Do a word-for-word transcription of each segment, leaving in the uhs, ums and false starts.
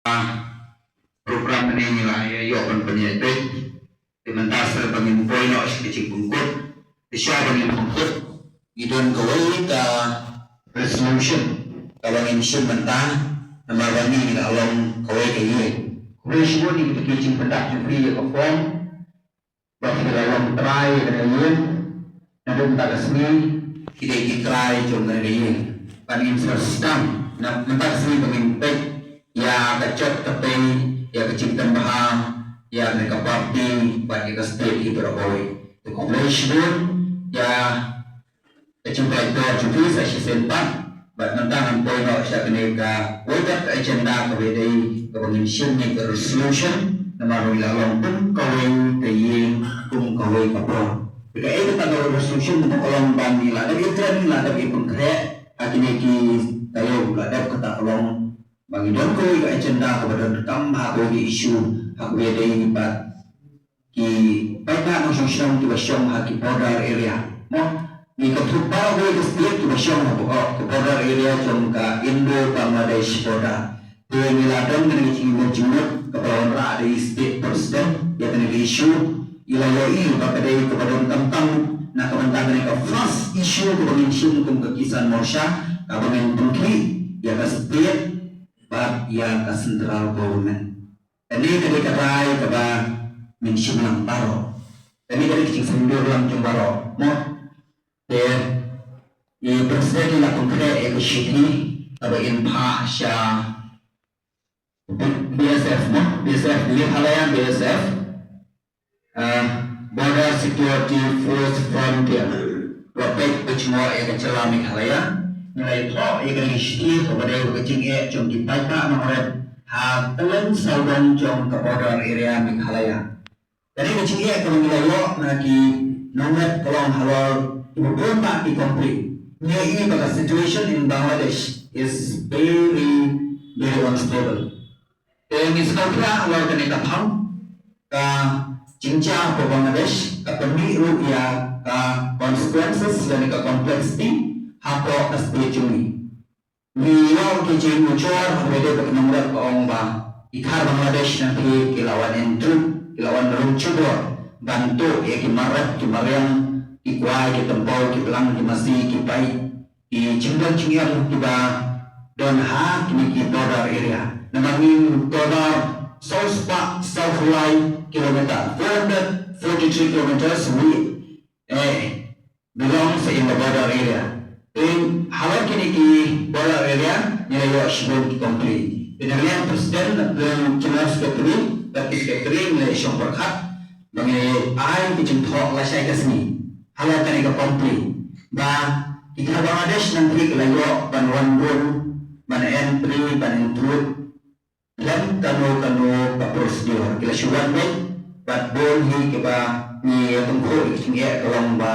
Program mynne ngi la ïa ïoh ban pynïaid beit. Te mynta sa ba ngin poi noh sha ka jingpynkut. Te shuwa ba ngin pynkut, ngi don kawei ka resolution kaba ngin shim mynta. Namar ba ngi la long kawei ka ïing. Khublei shibun ïa kita ki jingpyndak jong phi ïa ka form. Ba ki la long trai ïa kane ka ïing. Naduh mynta ka sngi ki dei ki trai jong kane ka ïing. Ban ngin sa sdang na mynta ka sngi ba ngin peit ïa ka jot ka pei, ïa ka jingtynbha ïa kane ka party bad ïa ka state hi baroh kawei. Te khublei shibun ïa ka jingpynlong jong phi sa shisien pat. Bad mynta ngan poi noh sha kane kawei pat ka agenda kaba dei kaba ngin shim ne ka resolution. Namar ba ngi la long kum kawei ka ïing, kum kawei ka por. Te kaei kata ka resolution kaba ka long ba ngi la dep ïakren, la dep ïapynkhreh ha kine ki taïew, la dep kata ka long ba ngi don kawei ka agenda kaba donkam ha kawei ka issue ha kaba dei bad ki paidbah nongshong shnong kiba shong ha ki border area. Mo, ngi kynthup baroh kawei ka state kiba shong ha ki border area jong ka Indo-Bangladesh border. Te ngi la don kane ka jingmut jingmut kaba la wanrah da i state president ïa kane ka issue. I la ïohi ba ka dei kaba donkam tam na ka bynta kane ka first issue kaba ngin shim kum ka Kisan Morcha, kaba ngin pynkhih ïa ka state bad ïa ka central government. Kane ka dei ka rai kaba ngin shim lang baroh. Kane ka dei ka jingsngewdon lang jong baroh. Mo, te i president i la pynkhreh ïa ka shithi kaba in phah sha B S F, mo, B S F Meghalaya, B S F, ah, Border Security Force Frontier, ba peit ba jngoh ïa ka jylla Meghalaya. Ngi la ïathoh ïa kane ka shithi kaba dei ka jingeh jong ki paidbah nongrep ha kylleng sawdong jong ka border area Meghalaya. Kane ka jingeh kaba ngi la ïoh na ki nongrep ka long halor kiba bun bah ki complain. Ngi ïohi ba ka situation in Bangladesh is very, very unstable. Te ngi sngewkhia halor kane ka phang, ka jingjia hapoh Bangladesh ka pynmih ruh ïa ka consequences lane ka complexity hapoh ka state jong ngi. Ngi ïoh ki jingujor ha kaba ïadei bad ka nongrep ka ong ba ki khar Bangladesh nangthie ki la wan intrude, ki la wan rung jubor ban tuh ïa ki mar rep, ki mar riang, ki kwai, ki tympew, ki blang, ki masi, ki paip, ki jingdon jingem kiba don ha kine ki border area. Namar ngim cover saw spah saw phew lai kilometer, four hundred forty-three kilometers we, eh, belongs in the border area. Te halor kine ki border area ngi la ïoh shibun ki complain. Te na ka liang president, na ka liang general secretary bad ki secretary ngi la ïashong pyrkhat ba ngi ai ki jingthoh lashai ka sngi halor kane ka complain ba ki khar Bangladesh nangthie ki la ïoh ban wan rung, ban entry, ban intrude lem kano kano ka procedure. Ki la shu wan beit bad bun hi kiba ngi ïa tyngkhuh ïa ki jingeh ka long ba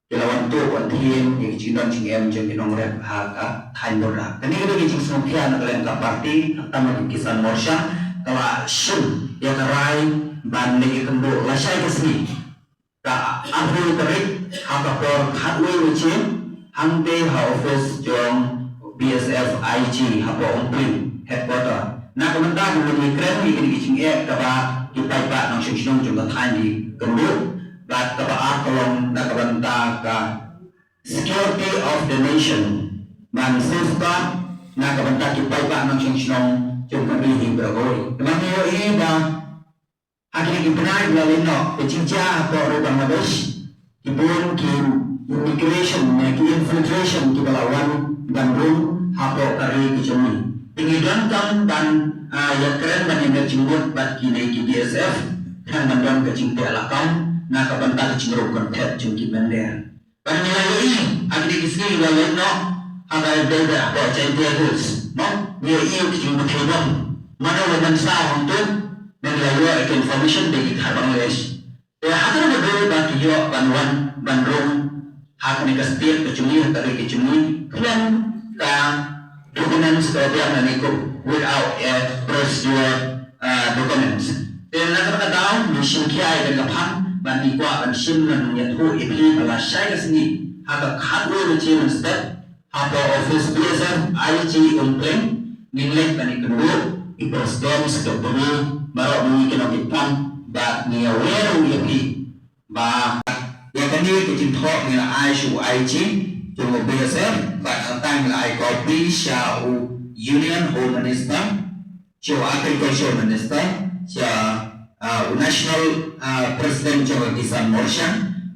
ki la wan tuh wan thiem ïa ki jingdon jingem jong ki nongrep ha ka thaiñ border. Kane ka dei ka jingsngewkhia na ka liang ka party, khamtam ka Kisan Morcha ka la shim ïa ka rai ban leit ïakynduh lashai ka sngi, ka arphew tarik, ha ka por khatwei baje hangtei ha office jong B S F I G hapoh Umphling headquarter. Na ka bynta ban ïakren ïa kine ki jingeh kaba ki paidbah nongshong shnong jong ka thaiñ ki kynduh, bad kaba ar ka long na ka bynta ka security of the nation, ban safeguard na ka bynta ki paidbah nongshong shnong jong ka ri hi baroh kawei. Namar ngi ïohi ba ha kine ki bnai ba la leit noh, ka jingjia hapoh ri Bangladesh, ki bun ki immigration ne ki infiltration kiba la wan ban rung hapoh ka ri ka jong ngi. Te ngi donkam ban, ah, ïakren ban ïa jingmut bad kine ki B S F, khnang ban don ka jingteh lakam na ka bynta ka jingrung kynthep jong ki mynder. Bad ngi la ïohi ha kine ki sngi ba la leit noh ha ka dei da hapoh Jaintia Hills, mo, ngi ïohi ki jingpyrkhat bom. Mano ba mynsaw hangto, ngi la ïoh ïa ka information ba ki khar Bangladesh. Te ha kane ka dei ba ki ïoh ban wan ban rung ha kane ka state ka jong ngi, ha ka ri ka jong ngi, khlem ka documents ka biang lane kum without a procedure, uh, documents. Te na kata ka daw ngi shim khia ïa kane ka phang bad ngi kwah ban shim ban ïathuh ïa phi ba lashai ka sngi ha ka khatwei baje mynstep hapoh office B S F I G Umpleng ngin leit ban ïakynduh President, Secretary, baroh ngi ki nongkitkhlieh, bad ngi aware ïa phi ba ïa kane ka jingthoh ngi la ai sha u I G jong u B S F, bad hangta ngi la ai copy sha u Union Home Minister, sha u Agriculture Minister, sha, ah, u National, ah, President jong ka Kisan Morcha,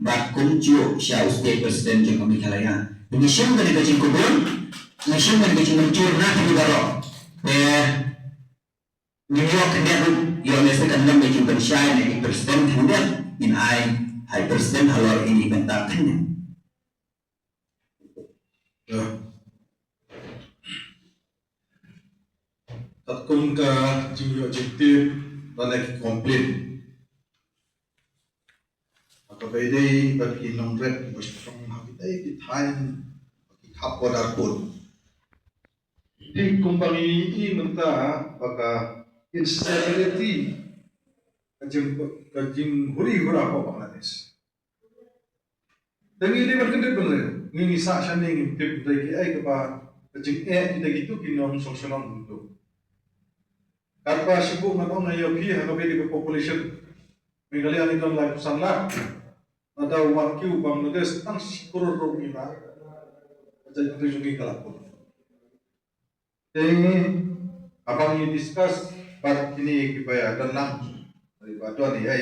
bad kumjuh sha u State President jong ka Meghalaya. Ngi shim kane ka jingkubur, ngi shim kane ka jingmynjur na phi baroh. Te ngin ïoh khyndiat ruh, ïoh lehse kan long ka jingpynshai na i President khyndiat, ngin ai ha i President halor ine i bynta khyndiat. Ïa. Katkum ka jingïoh jingtip lane ki complain ha kaba ïadei bad ki nongrep kiba shong ha kitei ki thaiñ, ki khap border pud. Te kumba ngi i mynta ba ka instability, ka jing, ka jinghuri hura hapoh Bangladesh. Te ngi dei ban kyndit bynriew, ngi ngi sah shane ngi tip hynrei kiei kaba ka jingeh kita kitu ki nongshong shnong kitu. Katba shibun ngan ong ïa phi ha kaba ïadei bad population, Meghalaya ngi don laiphew san lak. Lada wan kiew Bangladesh tang shi klur ruh ngi la, ka jaitbynriew jong ngi ka la kut. Te haba ngi discuss bad kine kiba ïadon lang, kiba don ïa,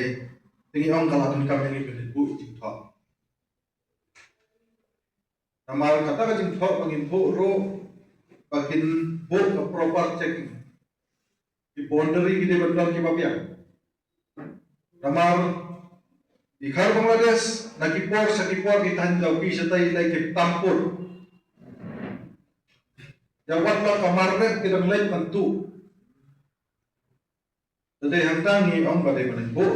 te ngi ong ka la donkam ïa ngi ban buh jingthoh. Namar kata ka jingthoh ba ngin buh ruh, ba kin buh ka proper checking. Ki boundary ki dei ban don kiba biang. Namar i khar Bangladesh, na ki por sha ki por ki thaiñ jong ki shatai i leit ki tam pud. Ïa wat la ka market ki dang leit ban tuh. Te dei hangta ngi ong ba dei ban buh.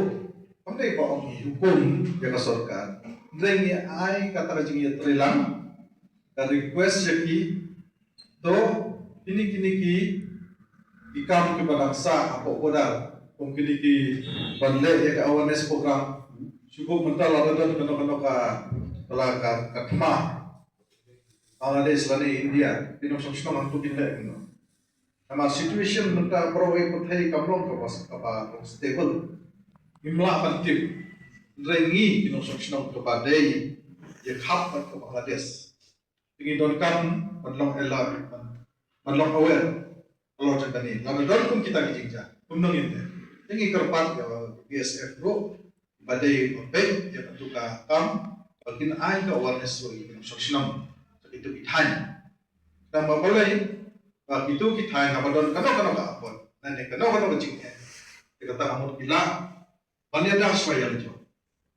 Kam dei ba ong ngi hukum ïa ka sorkar. Dei ngi ai kata ka jingïatreilang, ka request ïa ki, to kine kine ki, ki kam kiba dang sah hapoh border, kum kine ki ban leh ïa ka awareness program. Shu buh mynta lada don kano kano ka, ka, ka, ka thma Bangladesh lane India, ki nongshong shnong hangto kin leh kumno. Namar situation mynta baroh kawei pyrthei kam long kaba, kaba long stable. Ngim lah ban tip. Hynrei ngi ki nongshong shnong kaba dei ïakhap bad ka Bangladesh, te ngi donkam ban long alert, ban, ban long aware halor jong kane. Lada don kum kita ki jingjia, kumno ngin leh? Te ngi kyrpad ïa B S F ruh ba dei ban peit ïa katu ka kam, ba kin ai ka awareness ruh ïa ki nongshong shnong, ïa kitu ki thaiñ. Tang ba balei, ba kitu ki thaiñ haba don kano kano ka apot, lane kano kano ka jingeh, te kata ka mut ki lah ban ïada shuwa ïa la jong.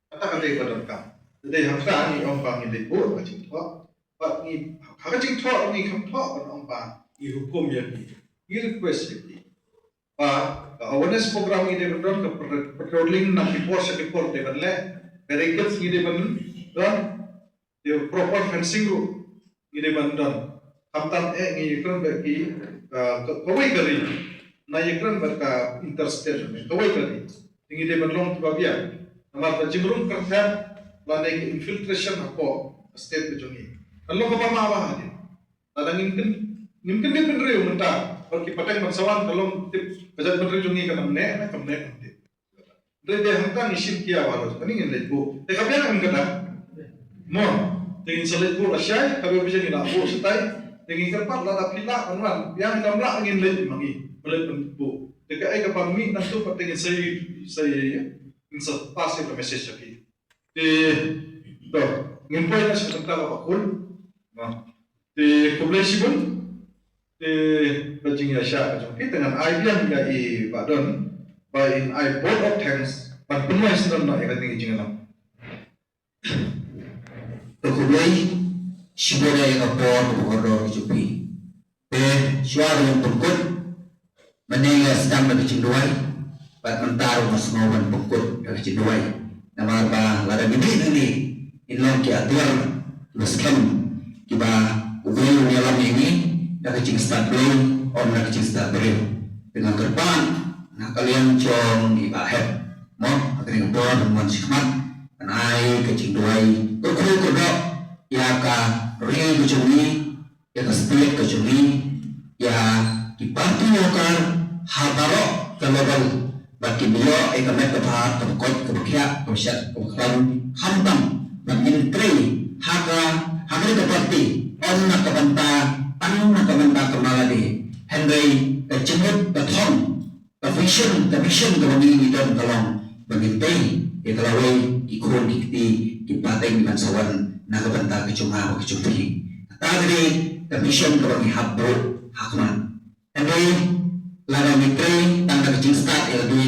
Kata ka dei ba donkam. Te dei hangta ngi ong ba ngi leit buh ka jingthoh. Bad ngi, ha ka jingthoh ngi kham thoh ban ong ba ngi hukum ïa ki, ngi request ïa ki ba ka awareness program ngi dei ban don, ka patro-, patrolling na ki por sha ki por dei ban leh, barricades ngi dei ban don, te proper fencing ruh ngi dei ban don. Khamtam eh ngi ïakren bad ki, ah, ka, kawei ka ri. Na ïakren bad ka interstate, kawei ka ri. Te ngi dei ban long kiba biang. Namar ka jingrung kyrteng lane ka infiltration hapoh state ka jong ngi kan long kaba mah bha hadien. Lada ngim kyn, ngim kyndit bynriew mynta bad ki pateng ban sa wan, ka long tip ka jaitbynriew jong ngi ka nang neh ne kam neh, kam tip. Dei, dei hangta ngi shim khia ba la, kane ngin leit buh. Te ka biang em kata? Mo, te ngin sa leit buh lashai, ka biang biang ngin buh shatai. Te ngin kyrpad lada phi lah ban wan, biang kam lah ngin leit ma ngi, ban leit ban buh. Te kaei kaba mih nangtu pat te ngin sa ïa, sa ïa, ngin sa pass ïa ka message sha phi. Te to, ngin poi na sha ka bynta kaba kut. Mo. Te khublei shibun. Te ka jingïaishah ka jong phi, te ngan ai biang ïa i Bah Don ba in ai vote of thanks ban pynlong sngewbha ïa kane ka jingïalang. Te khublei shibun ïa ka por kaba kordor ka jong phi. Te shuwa ban pynkut, mynne nga sdang da ka jingduwai, bad mynta ruh nga sngew ban pynkut da ka jingduwai. Namar ba lada ngi dih nangne, ngin long ki adar kiba skhem, kiba U Blei un ïalam ïa ngi da ka jingstad Blei, ym da ka jingstad briew. Te nga kyrpad na ka liang jong i Bah Hep, mo, ha kane ka por ban wan shakhmat, ban ai ka jingduwai kyrkhu kyrdoh ïa ka ri ka jong ngi, ïa ka state ka jong ngi, ïa ki party worker ha Bad ki ïoh ïa ka met ka phad, ka koit ka khiah, ka shet ka khlaiñ, khamtam ba ngin trei ha ka, ha ka party, ym na ka bynta, tang na ka bynta ka mala de. Hynrei ka jingmut, ka thong, ka vision, ka mission kaba ngi don ka long ba ngin trei ïa ka lawei, ki khun ki kti, ki pateng ki ban sa wan na ka bynta ka jong nga bad ka jong phi. Kata ka dei ka mission kaba ngi hap buh ha khmat. Hynrei lada ngi trei tang da ka jingstad ïa lade,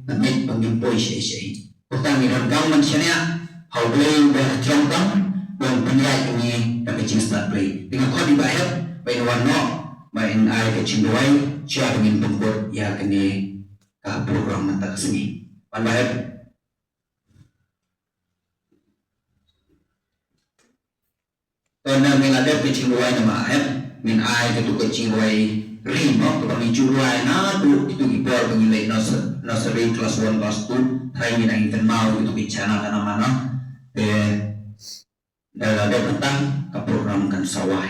nga ngeit ba ngim poi shaei shaei. Kumta ngi donkam ban shaniah ha U Blei ba ha jrong tam, ban pynïaid ïa ngi da ka jingstad Blei. Te nga khot ïa Bah Hep ba in wan noh, ba in ai ka jingduwai sha ba ngin pynkut ïa kane ka program mynta ka sngi. Wan Bah Hep. Te ynda me la dep ka jingduwai na Bah Hep, men ai katu ka jingduwai ri mo, kaba ngi ju duwai naduh kitu ki por ba ngi leit nurse-, nursery, class one, class two, trai ngi nang kynmaw kitu ki channel kana mana. Te ynda la dep kata ka program kan sa wai.